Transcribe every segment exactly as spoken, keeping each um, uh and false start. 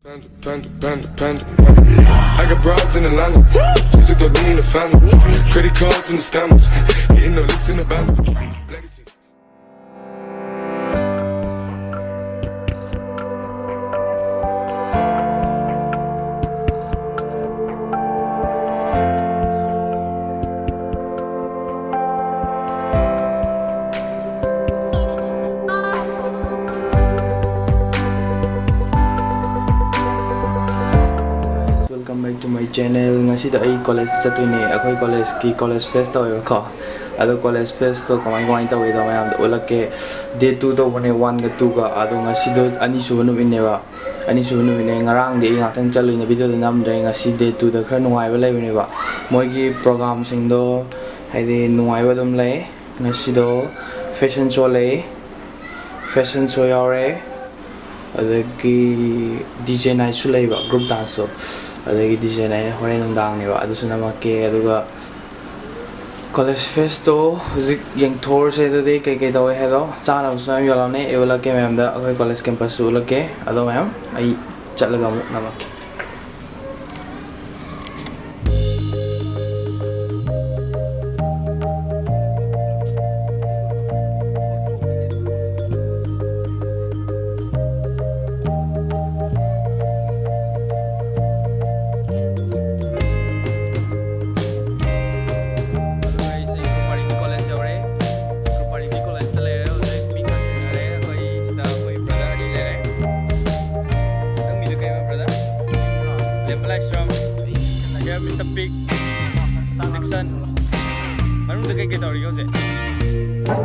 Panda, panda, panda, panda. I got broads in Atlanta. Just took the lean, the family. Credit cards and the scammers. Hitting the licks in the van. Legacy. Guys, welcome back to my channel. ꯉꯁꯤꯗ ꯑꯩ college ꯆꯠꯇꯣꯏꯅꯦ꯫ ꯑꯩꯈꯣꯏ ꯀꯣꯂꯦꯖꯀꯤ college face ꯇꯧꯋꯦꯕꯀꯣ꯫ ꯑꯗꯣ college ꯐꯦꯁꯇꯣ ꯀꯃꯥꯏ ꯀꯃꯥꯏꯅ ꯇꯧꯋꯤꯗꯣ ꯃꯌꯥꯝꯗ ꯎꯠꯂꯛꯀꯦ꯫ ꯗꯦ ꯇꯨ ꯇꯧꯕꯅꯦ, ꯋꯥꯟꯒ ꯇꯨꯒ꯫ ꯑꯗꯣ ꯉꯁꯤꯗꯣ ꯑꯅꯤꯁꯨꯕ ꯅꯨꯃꯤꯠꯅꯦꯕ꯫ ꯑꯅꯤꯁꯨꯕ ꯅꯨꯃꯤꯠꯅꯦ꯫ ꯉꯔꯥꯡꯗꯤ ꯑꯩ ꯉꯥꯛꯇꯪ ꯆꯠꯂꯨꯏꯅꯦ, ꯚꯤꯗꯤꯑꯣꯗꯣ ꯅꯝꯗ꯭ꯔꯦ꯫ ꯉꯁꯤ ꯗꯦ ꯇꯨꯗ ꯈꯔ ꯅꯨꯡꯉꯥꯏꯕ ꯂꯩꯕꯅꯦꯕ꯫ ꯃꯣꯏꯒꯤ ꯄ꯭ꯔꯣꯒꯥꯝꯁꯤꯡꯗꯣ ꯍꯥꯏꯗꯤ ꯅꯨꯡꯉꯥꯏꯕ ꯑꯗꯨꯝ ꯂꯩ꯫ ꯉꯁꯤꯗꯣ ꯐꯦꯁꯟ ꯁꯣ ꯂꯩ, ꯐꯦꯁꯟ ꯁꯣ ꯌꯥꯎꯔꯦ꯫ ꯑꯗꯒꯤ ꯗꯤ ꯖꯦ ꯅꯥꯏꯠꯁꯨ ꯂꯩꯕ, ꯒ꯭ꯔꯨꯞ ꯗꯥꯟꯁꯇꯣ꯫ ꯑꯗꯒꯤ ꯗꯤ ꯖꯦ ꯅꯥꯏꯠ ꯍꯣꯔꯦꯟ ꯅꯨꯡꯗꯥꯡꯅꯦꯕ, ꯑꯗꯨꯁꯨ ꯅꯝꯃꯛꯀꯦ꯫ ꯑꯗꯨꯒ ꯀꯣꯂꯦꯖ ꯐꯦꯁꯇꯣ ꯍꯧꯖꯤꯛ ꯌꯦꯡꯊꯣꯛꯎꯔꯁꯦ꯫ ꯑꯗꯨꯗꯤ ꯀꯩꯀꯩ ꯇꯧꯋꯦ ꯍꯥꯏꯗꯣ꯫ ꯆꯥꯅꯕꯁꯨ ꯃꯌꯥꯝ ꯌꯣꯜꯂꯝꯅꯤ, ꯑꯩ ꯎꯠꯂꯛꯀꯦ ꯃꯌꯥꯝꯗ꯫ ꯑꯩꯈꯣꯏ ꯀꯣꯂꯦꯖ ꯀꯦꯝꯄꯁꯁꯨ ꯎꯠꯂꯛꯀꯦ꯫ ꯑꯗꯣ ꯃꯌꯥꯝ ꯑꯩ ꯆꯠꯂꯒ ꯑꯃꯨꯛ ꯅꯝꯃꯛꯀꯦ꯫ ꯑꯗꯨꯒ ꯑꯩꯁꯦ ꯀꯣꯄꯥꯔꯤꯒꯤ ꯀꯣꯂꯦꯖ ꯌꯧꯔꯦ꯫ ꯀꯣꯄꯥꯔꯤꯒꯤ ꯀꯣꯂꯦꯖꯇ ꯂꯩꯔꯦ ꯍꯧꯖꯤꯛ꯫ ꯃꯤ ꯈꯔ ꯊꯦꯡꯅꯔꯦ꯫ ꯑꯩꯈꯣꯏ ꯁꯤꯗ ꯑꯩꯈꯣꯏ ꯕ꯭ꯔꯗꯔ ꯑꯅꯤ ꯂꯩꯔꯦ꯫ ꯅꯪ ꯃꯤꯡꯗꯣ ꯀꯩꯕ, ꯕ꯭ꯔꯗꯔ? ꯂꯦꯝꯕ ꯂꯥꯏꯁ꯭ꯔꯝ꯫ Here, Mister Pig. Nixon. ꯃꯅꯨꯡꯗ ꯀꯩ ꯀꯩ ꯇꯧꯔꯤꯒꯦ ꯍꯧꯖꯤꯛ?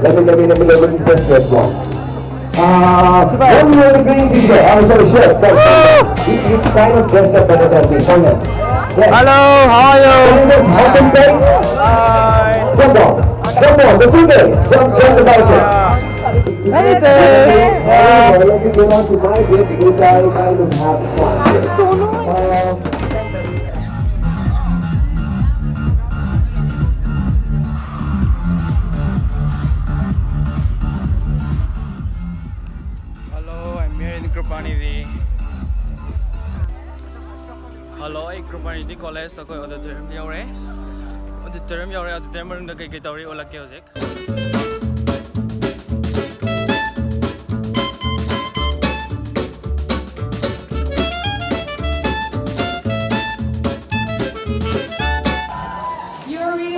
Let me, let me, let me, let me just get one. Uh, one more green t-shirt. I'm sorry, shirt. Sorry, sorry. You, you kind of dressed up better than me. Come here. Yes. Hello, how are you? Can you just help him say? Hi. Come on. Come on. The two days. Jump, jump the balcony. Hey there. Let me go on to my bit, which I kind of have fun. Uh, Hello, I'm here in Kripanidhi. Hello, ꯑꯩ ꯀ꯭ꯔꯨꯄꯥꯅꯤꯇꯤ college ꯑꯩꯈꯣꯏ auditorium ꯌꯧꯔꯦ꯫ Auditorium ꯌꯧꯔꯦ꯫ Auditorium ꯃꯅꯨꯡꯗ ꯀꯩ ꯀꯩ ꯇꯧꯔꯤ ꯎꯠꯂꯛꯀꯦ ꯍꯧꯖꯤꯛ꯫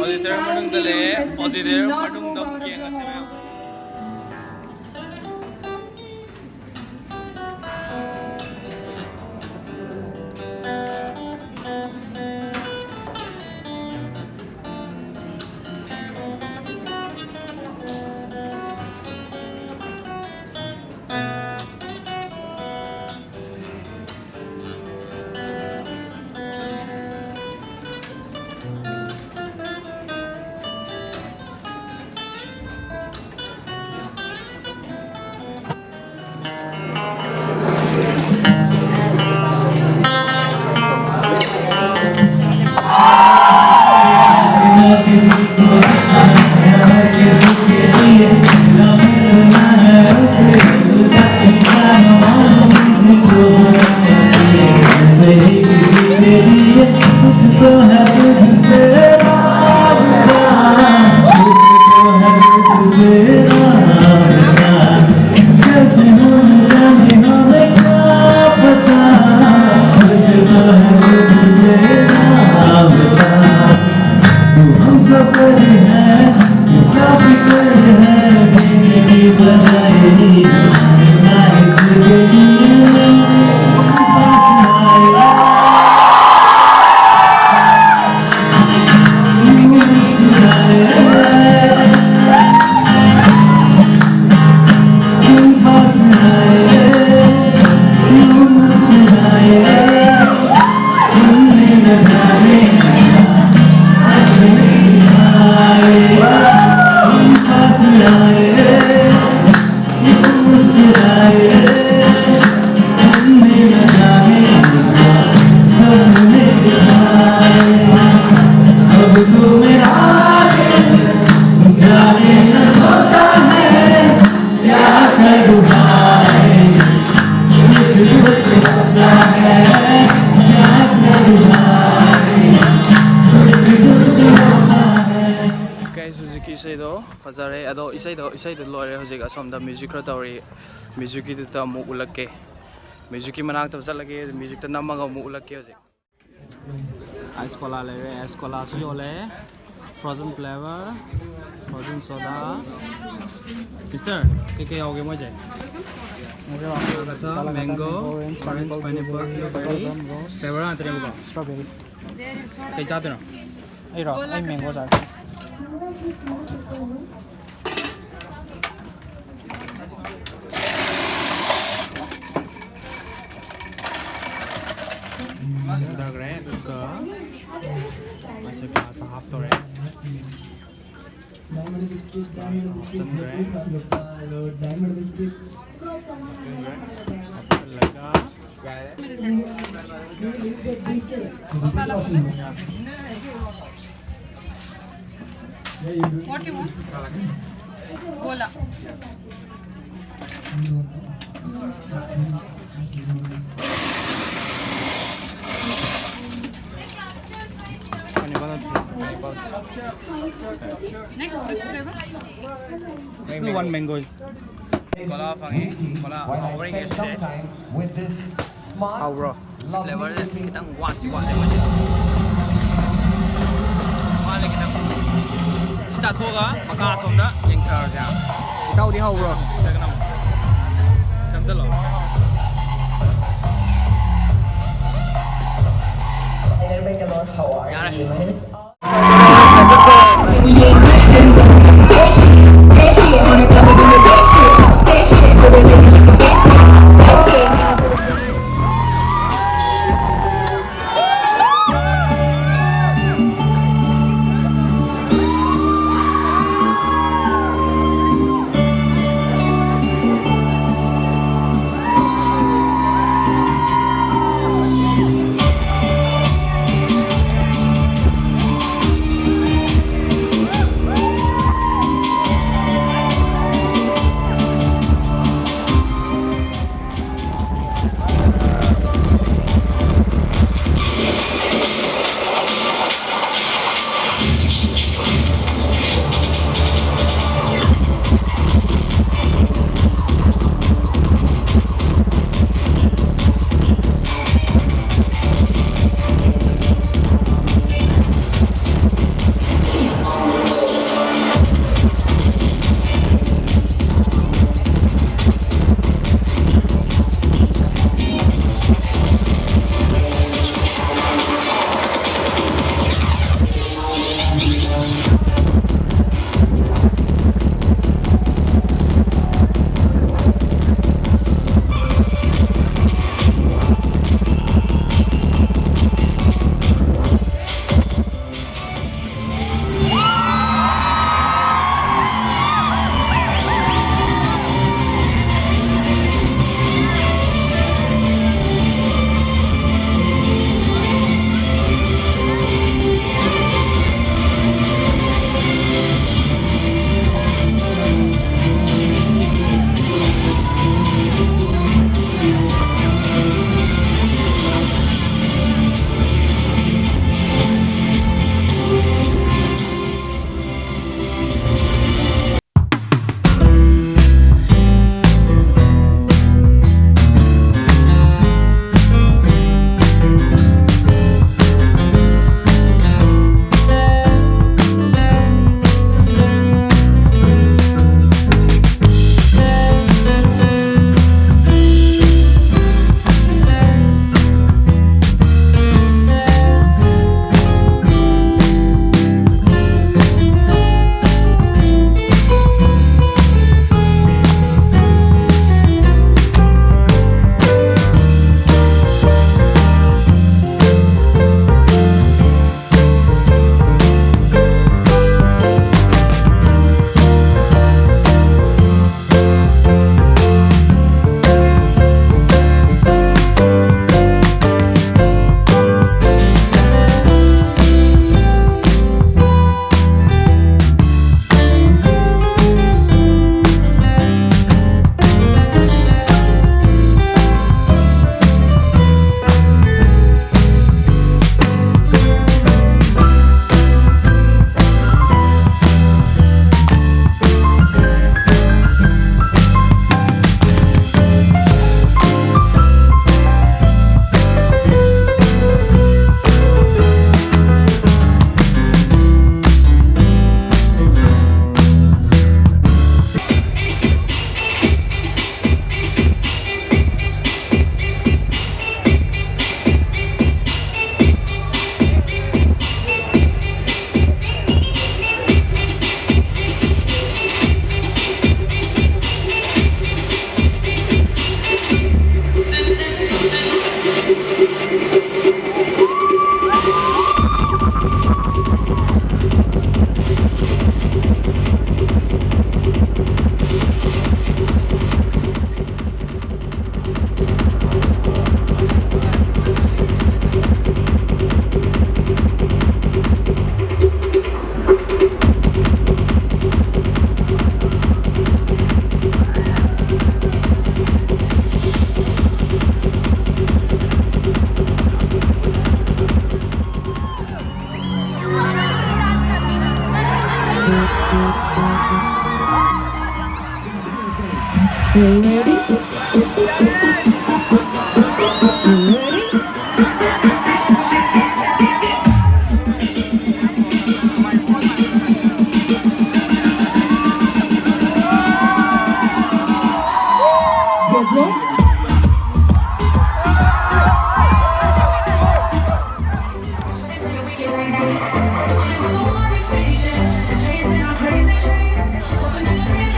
Auditorium ꯃꯅꯨꯡꯗ ꯂꯩꯔꯦ꯫ Auditorium ꯃꯅꯨꯡꯗ ꯑꯃꯨꯛ ꯌꯦꯡꯉꯁꯤ, ꯃꯌꯥꯝ꯫ ꯐꯖꯔꯦ꯫ ꯑꯗꯣ ꯏꯁꯩꯗꯣ, ꯏꯁꯩꯗꯣ ꯂꯣꯏꯔꯦ꯫ ꯍꯧꯖꯤꯛ ꯑꯁꯣꯝꯗ ꯃ꯭ꯌꯨꯖꯤꯛ ꯈꯔ ꯇꯧꯔꯤ꯫ ꯃ꯭ꯌꯨꯖꯤꯛꯀꯤꯗꯨꯗ ꯑꯃꯨꯛ ꯎꯠꯂꯛꯀꯦ꯫ ꯃ꯭ꯌꯨꯖꯤꯛꯀꯤ ꯃꯅꯥꯛꯇ ꯆꯠꯂꯒꯦ꯫ ꯃ꯭ꯌꯨꯖꯤꯛꯇ ꯅꯝꯃꯒ ꯑꯃꯨꯛ ꯎꯠꯂꯛꯀꯦ ꯍꯧꯖꯤꯛ꯫ ꯑꯥꯏꯁ ꯀꯣꯂꯥ ꯂꯩꯔꯦ꯫ ꯑꯥꯏꯁ ꯀꯣꯂꯥꯁꯨ ꯌꯣꯜꯂꯦ꯫ Frozen flavor, frozen soda. Mister, ꯀꯩꯀꯩ ꯌꯥꯎꯒꯦ ꯃꯣꯏꯁꯦ? Kalamata, mango, orange, pineapple, blueberry. Flavor ꯉꯥꯛꯇꯅꯦꯕꯀꯣ꯫ Strawberry. ꯀꯩ ꯆꯥꯗꯣꯏꯅꯣ? ꯑꯩꯔꯣ? ꯑꯩ ꯃꯦꯡꯒꯣ ꯆꯥꯒꯦ꯫ ꯁꯤꯟꯊꯈ꯭ꯔꯦ꯫ ꯑꯗꯨꯒ ꯃꯁꯤ ꯒ꯭ꯂꯥꯁꯇ ꯍꯥꯞꯇꯧꯔꯦ꯫ ꯒ꯭ꯂꯥꯁꯇ ꯍꯥꯞꯆꯤꯟꯈ꯭ꯔꯦ꯫ ꯍꯥꯞꯆꯤꯟꯈ꯭ꯔꯦ꯫ ꯍꯥꯞꯆꯤꯜꯂꯒ What you want? Gola. Next, which flavor? Still one mango. Cola ꯐꯪꯉꯤ꯫ ꯀꯣꯂꯥ ꯍꯥꯎꯕ꯭ꯔꯥ ꯌꯦꯡꯒꯦ ꯁꯤꯁꯦ꯫ ꯍꯥꯎꯕ꯭ꯔꯣ? ꯐ꯭ꯂꯦꯕꯔꯁꯦ ꯈꯤꯇꯪ ꯋꯥꯠꯇꯤ ꯋꯥꯠꯂꯦ ꯃꯣꯏꯁꯦ꯫ ꯋꯥꯠꯂꯦ ꯈꯤꯇꯪ꯫ ꯁꯤ ꯆꯥꯊꯣꯛꯑꯒ ꯃꯈꯥ ꯑꯁꯣꯝꯗ ꯌꯦꯡꯊꯔꯁꯦ꯫ ꯏꯇꯥꯎꯗꯤ ꯍꯥꯎꯕ꯭ꯔꯣ? ꯁꯤꯗꯒꯅ ꯑꯃꯨꯛ ꯆꯪꯁꯤꯜꯂꯣ꯫ ꯌꯥꯔꯦ꯫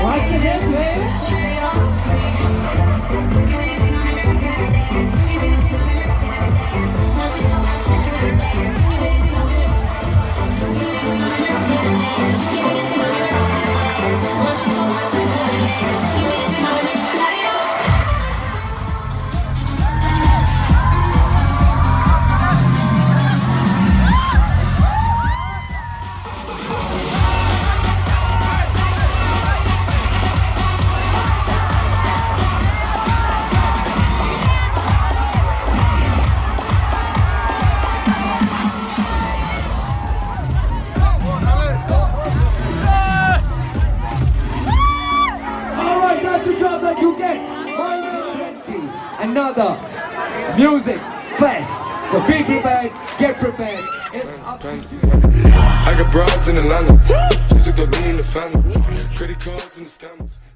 Watch it, baby. All right, that's the job that you get. My name is Renty. Another music fest. So be prepared, get prepared. It's up to you. I got broads in Atlanta. Just took the lean in the family. Credit cards and the scammers.